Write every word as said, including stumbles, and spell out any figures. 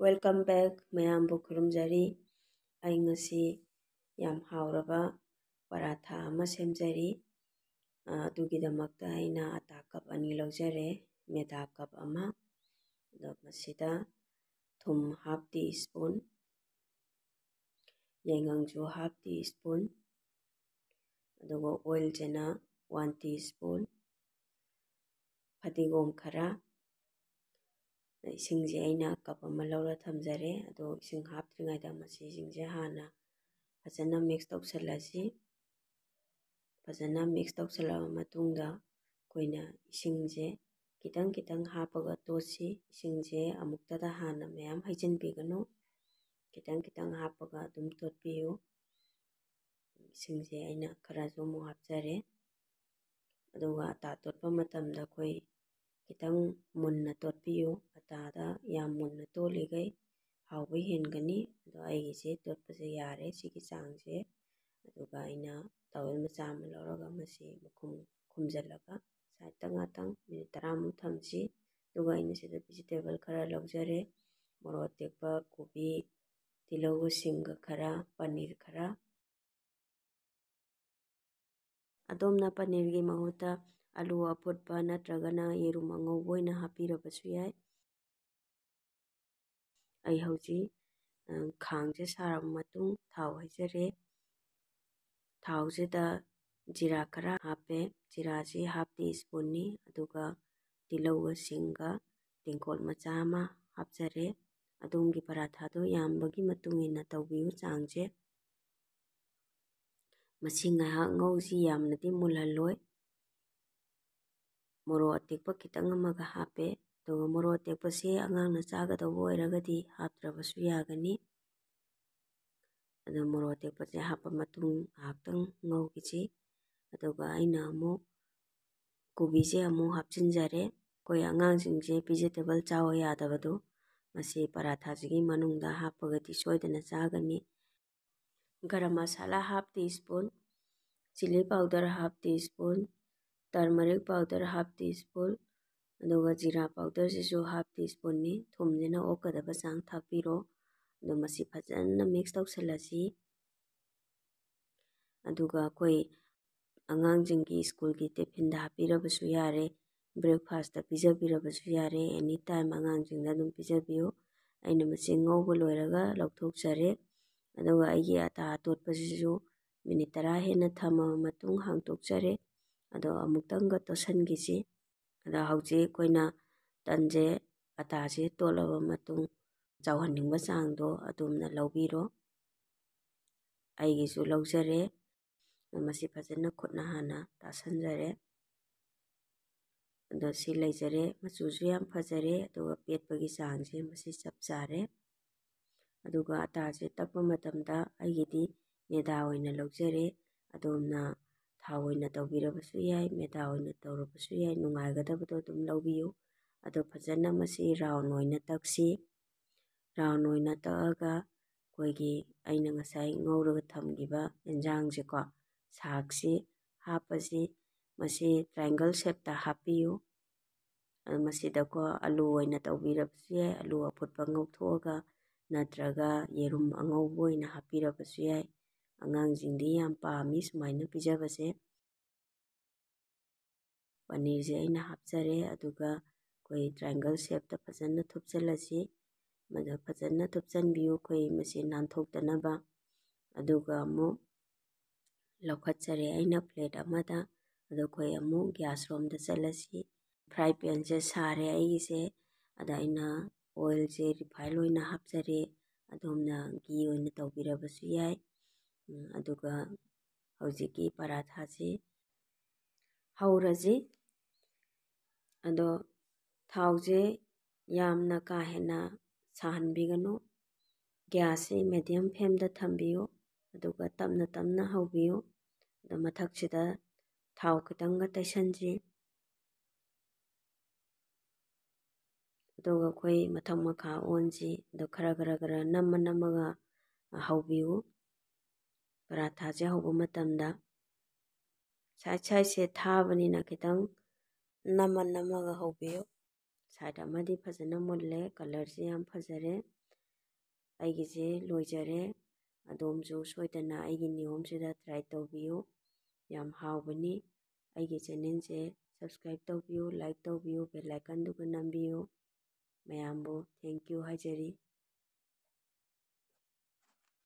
Welcome back, ꯃꯌꯥꯝꯕꯨ ꯈꯨꯔꯨꯝꯖꯔꯤ꯫ ꯑꯩ ꯉꯁꯤ ꯌꯥꯝ ꯍꯥꯎꯔꯕ ꯄꯔꯥꯊꯥ ꯑꯃ ꯁꯦꯝꯖꯔꯤ꯫ ꯑ, ꯑꯗꯨꯒꯤꯗꯃꯛꯇ ꯑꯩꯅ ꯑꯇꯥ ꯀꯞ ꯑꯅꯤ ꯂꯧꯖꯔꯦ, ꯃꯦꯗꯥ ꯀꯞ ꯑꯃ꯫ ꯑꯗꯣ ꯃꯁꯤꯗ ꯊꯨꯝ half tea spoon, ꯌꯥꯏꯉꯪꯁꯨ half tea spoon, ꯑꯗꯨꯒ oil ꯁꯤꯅ one tea spoon, ꯐꯗꯤꯒꯣꯝ ꯈꯔ, ꯏꯁꯤꯡꯁꯦ ꯑꯩꯅ ꯀꯞ ꯑꯃ ꯂꯧꯔ ꯊꯝꯖꯔꯦ꯫ ꯑꯗꯣ ꯏꯁꯤꯡ ꯍꯥꯞꯇ꯭ꯔꯤꯉꯩꯗ ꯃꯁꯤꯁꯤꯡꯁꯦ ꯍꯥꯟꯅ ꯐꯖꯅ mix ꯇꯧꯁꯜꯂꯁꯤ꯫ ꯐꯖꯅ mix ꯇꯧꯁꯜꯂꯕ ꯃꯇꯨꯡꯗ ꯑꯩꯈꯣꯏꯅ ꯏꯁꯤꯡꯁꯦ ꯈꯤꯇꯪ ꯈꯤꯇꯪ ꯍꯥꯞꯄꯒ ꯇꯣꯠꯁꯤ꯫ ꯏꯁꯤꯡꯁꯦ ꯑꯃꯨꯛꯇꯗ ꯍꯥꯟꯅ ꯃꯌꯥꯝ ꯍꯩꯖꯤꯟꯕꯤꯒꯅꯨ, ꯈꯤꯇꯪ ꯈꯤꯇꯪ ꯍꯥꯞꯄꯒ ꯑꯗꯨꯝ ꯇꯣꯠꯄꯤꯌꯨ꯫ ꯏꯁꯤꯡꯁꯦ ꯑꯩꯅ ꯈꯔꯁꯨ ꯑꯃꯨꯛ ꯍꯥꯞꯆꯔꯦ꯫ ꯑꯗꯨꯒ ꯑꯇꯥ ꯇꯣꯠꯄ ꯃꯇꯝꯗ ꯑꯩꯈꯣꯏ ꯈꯤꯇꯪ ꯃꯨꯟꯅ ꯇꯣꯠꯄꯤꯌꯨ꯫ ꯑꯇꯥꯗ ꯌꯥꯝ ꯃꯨꯟꯅ ꯇꯣꯠꯂꯤꯈꯩ ꯍꯥꯎꯕ ꯍꯦꯟꯒꯅꯤ꯫ ꯑꯗꯣ ꯑꯩꯒꯤꯁꯦ ꯇꯣꯠꯄꯁꯦ ꯌꯥꯔꯦ, ꯁꯤꯒꯤ ꯆꯥꯡꯁꯦ꯫ ꯑꯗꯨꯒ ꯑꯩꯅ towel ꯃꯆꯥ ꯑꯃ ꯂꯧꯔꯒ ꯃꯁꯤ ꯃꯈꯨꯝ ꯈꯨꯝꯖꯤꯜꯂꯒ sideꯇ ꯉꯥꯛꯇꯪ minute ꯇꯔꯥꯃꯨꯛ ꯊꯝꯁꯤ꯫ ꯑꯗꯨꯒ ꯑꯩꯅ ꯁꯤꯗ vegetable ꯈꯔ ꯂꯧꯖꯔꯦ, ꯃꯣꯔꯣꯛ ꯑꯇꯦꯛꯄ, ꯀꯣꯕꯤ, ꯇꯤꯜꯍꯧꯒ ꯁꯤꯡꯒ ꯈꯔ, ꯄꯅꯤꯔ ꯈꯔ꯫ ꯑꯗꯣꯝꯅ ꯄꯅꯤꯔꯒꯤ ꯃꯍꯨꯠꯇ ꯑꯂꯨ ꯑꯐꯨꯠꯄ ꯅꯠꯇ꯭ꯔꯒꯅ ꯌꯦꯔꯨꯝ ꯑꯉꯧꯕ ꯑꯣꯏꯅ ꯍꯥꯞꯄꯤꯔꯕꯁꯨ ꯌꯥꯏ꯫ ꯑꯩ ꯍꯧꯖꯤꯛ, ꯑ, ꯈꯥꯡꯁꯦ ꯁꯥꯔꯕ ꯃꯇꯨꯡ ꯊꯥꯎ ꯍꯩꯖꯔꯦ꯫ ꯊꯥꯎꯁꯤꯗ ꯖꯤꯔꯥ ꯈꯔ ꯍꯥꯞꯄꯦ꯫ ꯖꯤꯔꯥꯁꯤ half tea spoonꯅꯤ꯫ ꯑꯗꯨꯒ ꯇꯤꯜꯍꯧꯒ ꯁꯤꯡꯒ ꯇꯦꯡꯀꯣꯠ ꯃꯆꯥ ꯑꯃ ꯍꯥꯞꯆꯔꯦ꯫ ꯑꯗꯣꯝꯒꯤ ꯄꯔꯥꯊꯥꯗꯣ ꯌꯥꯝꯕꯒꯤ ꯃꯇꯨꯡ ꯏꯟꯅ ꯇꯧꯕꯤꯌꯨ ꯆꯥꯡꯁꯦ꯫ ꯃꯁꯤ ꯉꯥꯏꯍꯥꯛ ꯉꯧꯁꯤ, ꯌꯥꯝꯅꯗꯤ ꯃꯨꯜꯍꯜꯂꯣꯏ꯫ ꯃꯣꯔꯣꯛ ꯑꯇꯦꯛꯄ ꯈꯤꯇꯪ ꯑꯃꯒ ꯍꯥꯞꯄꯦ꯫ ꯑꯗꯨꯒ ꯃꯣꯔꯣꯛ ꯑꯇꯦꯛꯄꯁꯦ ꯑꯉꯥꯡꯅ ꯆꯥꯒꯗꯧꯕ ꯑꯣꯏꯔꯒꯗꯤ ꯍꯥꯞꯇ꯭ꯔꯕꯁꯨ ꯌꯥꯒꯅꯤ꯫ ꯑꯗꯣ ꯃꯣꯔꯣꯛ ꯑꯇꯦꯛꯄꯁꯦ ꯍꯥꯞꯄ ꯃꯇꯨꯡ ꯉꯥꯏꯍꯥꯛꯇꯪ ꯉꯧꯈꯤꯁꯤ꯫ ꯑꯗꯨꯒ ꯑꯩꯅ ꯑꯃꯨꯛ ꯀꯣꯕꯤꯁꯦ ꯑꯃꯨꯛ ꯍꯥꯞꯆꯤꯟꯖꯔꯦ꯫ ꯑꯩꯈꯣꯏ ꯑꯉꯥꯡꯁꯤꯡꯁꯦ vegetable ꯆꯥꯎ ꯌꯥꯗꯕꯗꯣ ꯃꯁꯤ ꯄꯔꯥꯊꯥꯁꯤꯒꯤ ꯃꯅꯨꯡꯗ ꯍꯥꯞꯄꯒꯗꯤ ꯁꯣꯏꯗꯅ ꯆꯥꯒꯅꯤ꯫ ꯒꯔꯝ ꯃꯁꯥꯂꯥ half tea spoon, chilli powder half tea spoon, turmeric powder half tea spoon, ꯑꯗꯨꯒ ꯖꯤꯔꯥ ꯄꯥꯎꯗꯔꯁꯤꯁꯨ ꯍꯥꯐ ꯇꯤ ꯁ꯭ꯄꯨꯟꯅꯤ꯫ ꯊꯨꯝꯁꯤꯅ ꯑꯣꯛꯀꯗꯕ ꯆꯥꯡ ꯊꯥꯛꯄꯤꯔꯣ꯫ ꯑꯗꯣ ꯃꯁꯤ ꯐꯖꯅ ꯃꯤꯛꯁ ꯇꯧꯁꯜꯂꯁꯤ꯫ ꯑꯗꯨꯒ ꯑꯩꯈꯣꯏ ꯑꯉꯥꯡꯁꯤꯡꯒꯤ ꯁ꯭ꯀꯨꯜꯒꯤ ꯇꯤꯐꯤꯟꯗ ꯍꯥꯞꯄꯤꯔꯕꯁꯨ ꯌꯥꯔꯦ, ꯕ꯭ꯔꯦꯛꯐꯥꯁꯇ ꯄꯤꯖꯕꯤꯔꯕꯁꯨ ꯌꯥꯔꯦ, ꯑꯦꯅꯤ ꯇꯥꯏꯝ ꯑꯉꯥꯡꯁꯤꯡꯗ ꯑꯗꯨꯝ ꯄꯤꯖꯕꯤꯌꯨ꯫ ꯑꯩꯅ ꯃꯁꯤ ꯉꯧꯕ ꯂꯣꯏꯔꯒ ꯂꯧꯊꯣꯛꯆꯔꯦ꯫ ꯑꯗꯨꯒ ꯑꯩꯒꯤ ꯑꯇꯥ ꯑꯇꯣꯠꯄꯁꯤꯁꯨ ꯃꯤꯅꯤꯠ ꯇꯔꯥ ꯍꯦꯟꯅ ꯊꯝꯃꯕ ꯃꯇꯨꯡ ꯍꯥꯡꯇꯣꯛꯆꯔꯦ꯫ ꯑꯗꯣ ꯑꯃꯨꯛꯇꯪꯒ ꯇꯣꯠꯁꯟꯈꯤꯁꯤ꯫ ꯑꯗ ꯍꯧꯖꯤꯛ ꯑꯩꯈꯣꯏꯅ ꯇꯟꯁꯦ, ꯑꯇꯥꯁꯦ ꯇꯣꯠꯂꯕ ꯃꯇꯨꯡ ꯆꯥꯎꯍꯟꯅꯤꯡꯕ ꯆꯥꯡꯗꯣ ꯑꯗꯨꯝꯅ ꯂꯧꯕꯤꯔꯣ꯫ ꯑꯩꯒꯤꯁꯨ ꯂꯧꯖꯔꯦ꯫ ꯃꯁꯤ ꯐꯖꯅ ꯈꯨꯠꯅ ꯍꯥꯟꯅ ꯇꯥꯁꯟꯖꯔꯦ꯫ ꯑꯗꯣ ꯁꯤ ꯂꯩꯖꯔꯦ꯫ ꯃꯆꯨꯁꯨ ꯌꯥꯝ ꯐꯖꯔꯦ, ꯑꯗꯨꯒ ꯄꯦꯠꯄꯒꯤ ꯆꯥꯡꯁꯦ ꯃꯁꯤ ꯆꯞ ꯆꯥꯔꯦ꯫ ꯑꯗꯨꯒ ꯑꯇꯥꯁꯦ ꯇꯛꯄ ꯃꯇꯝꯗ ꯑꯩꯒꯤꯗꯤ ꯃꯦꯗꯥ ꯑꯣꯏꯅ ꯂꯧꯖꯔꯦ꯫ ꯑꯗꯣꯝꯅ ꯊꯥꯎ ꯑꯣꯏꯅ ꯇꯧꯕꯤꯔꯕꯁꯨ ꯌꯥꯏ, ꯃꯦꯗꯥ ꯑꯣꯏꯅ ꯇꯧꯔꯕꯁꯨ ꯌꯥꯏ, ꯅꯨꯡꯉꯥꯏꯒꯗꯕꯗꯣ ꯑꯗꯨꯝ ꯂꯧꯕꯤꯌꯨ꯫ ꯑꯗꯣ ꯐꯖꯅ ꯃꯁꯤ ꯔꯥꯎꯟ ꯑꯣꯏꯅ ꯇꯛꯁꯤ꯫ ꯔꯥꯎꯟ ꯑꯣꯏꯅ ꯇꯛꯑꯒ ꯑꯩꯈꯣꯏꯒꯤ ꯑꯩꯅ ꯉꯁꯥꯏ ꯉꯧꯔꯒ ꯊꯝꯈꯤꯕ ꯑꯦꯟꯖꯥꯡꯁꯦꯀꯣ, ꯁꯥꯛꯁꯤ ꯍꯥꯞꯄꯁꯤ꯫ ꯃꯁꯤ ꯇ꯭ꯔꯥꯏꯡꯒꯜ ꯁꯦꯞꯇ ꯍꯥꯞꯄꯤꯌꯨ꯫ ꯑꯗꯨ ꯃꯁꯤꯗꯀꯣ ꯑꯂꯨ ꯑꯣꯏꯅ ꯇꯧꯕꯤꯔꯕꯁꯨ ꯌꯥꯏ, ꯑꯂꯨ ꯑꯐꯨꯠꯄ ꯉꯧꯊꯣꯛꯑꯒ, ꯅꯠꯇ꯭ꯔꯒ ꯌꯦꯔꯨꯝ ꯑꯉꯧꯕ ꯑꯣꯏꯅ ꯍꯥꯞꯄꯤꯔꯕꯁꯨ ꯌꯥꯏ꯫ ꯑꯉꯥꯡꯁꯤꯡꯗꯤ ꯌꯥꯝ ꯄꯥꯝꯃꯤ ꯁꯨꯃꯥꯏꯅ ꯄꯤꯖꯕꯁꯦ꯫ ꯄꯅꯤꯔꯁꯦ ꯑꯩꯅ ꯍꯥꯞꯆꯔꯦ, ꯑꯗꯨꯒ ꯑꯩꯈꯣꯏ ꯇ꯭ꯔꯥꯏꯡꯒꯜ ꯁꯦꯞꯇ ꯐꯖꯅ ꯊꯨꯞꯆꯜꯂꯁꯤ꯫ ꯃꯗꯨ ꯐꯖꯅ ꯊꯨꯞꯆꯟꯕꯤꯌꯨ, ꯑꯩꯈꯣꯏ ꯃꯁꯤ ꯅꯥꯟꯊꯣꯛꯇꯅꯕ꯫ ꯑꯗꯨꯒ ꯑꯃꯨꯛ ꯂꯧꯈꯠꯆꯔꯦ ꯑꯩꯅ ꯄ꯭ꯂꯦꯠ ꯑꯃꯗ꯫ ꯑꯗꯣ ꯑꯩꯈꯣꯏ ꯑꯃꯨꯛ ꯒ꯭ꯌꯥꯁ ꯔꯣꯝꯗ ꯆꯠꯂꯁꯤ꯫ ꯐ꯭ꯔꯥꯏ ꯄꯦꯟꯁꯦ ꯁꯥꯔꯦ ꯑꯩꯒꯤꯁꯦ꯫ ꯑꯗ ꯑꯩꯅ ꯑꯣꯏꯜꯁꯦ ꯔꯤꯐꯥꯏꯟ ꯑꯣꯏꯅ ꯍꯥꯞꯆꯔꯦ꯫ ꯑꯗꯣꯝꯅ ꯘꯤ ꯑꯣꯏꯅ ꯇꯧꯕꯤꯔꯕꯁꯨ ꯌꯥꯏ꯫ ꯎꯝ, ꯑꯗꯨꯒ ꯍꯧꯖꯤꯛꯀꯤ ꯄꯔꯥꯊꯥꯁꯤ ꯍꯧꯔꯁꯤ꯫ ꯑꯗꯣ ꯊꯥꯎꯁꯦ ꯌꯥꯝꯅ ꯀꯥ ꯍꯦꯟꯅ ꯁꯥꯍꯟꯕꯤꯒꯅꯨ꯫ ꯒ꯭ꯌꯥꯁꯁꯤ ꯃꯦꯗꯤꯌꯝ ꯐ꯭ꯂꯦꯝꯗ ꯊꯝꯕꯤꯌꯨ, ꯑꯗꯨꯒ ꯇꯞꯅ ꯇꯞꯅ ꯍꯧꯕꯤꯌꯨ꯫ ꯑꯗꯣ ꯃꯊꯛꯁꯤꯗ ꯊꯥꯎ ꯈꯤꯇꯪꯒ ꯇꯩꯁꯟꯁꯤ꯫ ꯑꯗꯨꯒ ꯑꯩꯈꯣꯏ ꯃꯊꯛ ꯃꯈꯥ ꯑꯣꯟꯁꯤ꯫ ꯑꯗꯣ ꯈꯔ ꯈꯔ ꯈꯔ ꯅꯝꯃ ꯅꯝꯃꯒ ꯍꯧꯕꯤꯌꯨ꯫ ꯄꯔꯥꯊꯥꯁꯦ ꯍꯧꯕ ꯃꯇꯝꯗ ꯁꯥꯏꯠ ꯁꯥꯏꯠꯁꯦ ꯊꯥꯕꯅꯤꯅ ꯈꯤꯇꯪ ꯅꯝꯃ ꯅꯝꯃꯒ ꯍꯧꯕꯤꯌꯨ꯫ Side ꯑꯃꯗꯤ ꯐꯖꯅ ꯃꯨꯜꯂꯦ, colourꯁꯦ ꯌꯥꯝ ꯐꯖꯔꯦ꯫ ꯑꯩꯒꯤꯁꯦ ꯂꯣꯏꯖꯔꯦ꯫ ꯑꯗꯣꯝꯁꯨ ꯁꯣꯏꯗꯅ ꯑꯩꯒꯤ ꯅꯤꯌꯣꯝꯁꯤꯗ try ꯇꯧꯕꯤꯌꯨ꯫ ꯌꯥꯝ ꯍꯥꯎꯕꯅꯤ꯫ ꯑꯩꯒꯤ channelꯁꯦ subscribe ꯇꯧꯕꯤꯌꯨ, like ꯇꯧꯕꯤꯌꯨ, bell iconꯗꯨꯒ ꯅꯝꯕꯤꯌꯨ꯫ ꯃꯌꯥꯝꯕꯨ thank you ꯍꯥꯏꯖꯔꯤ꯫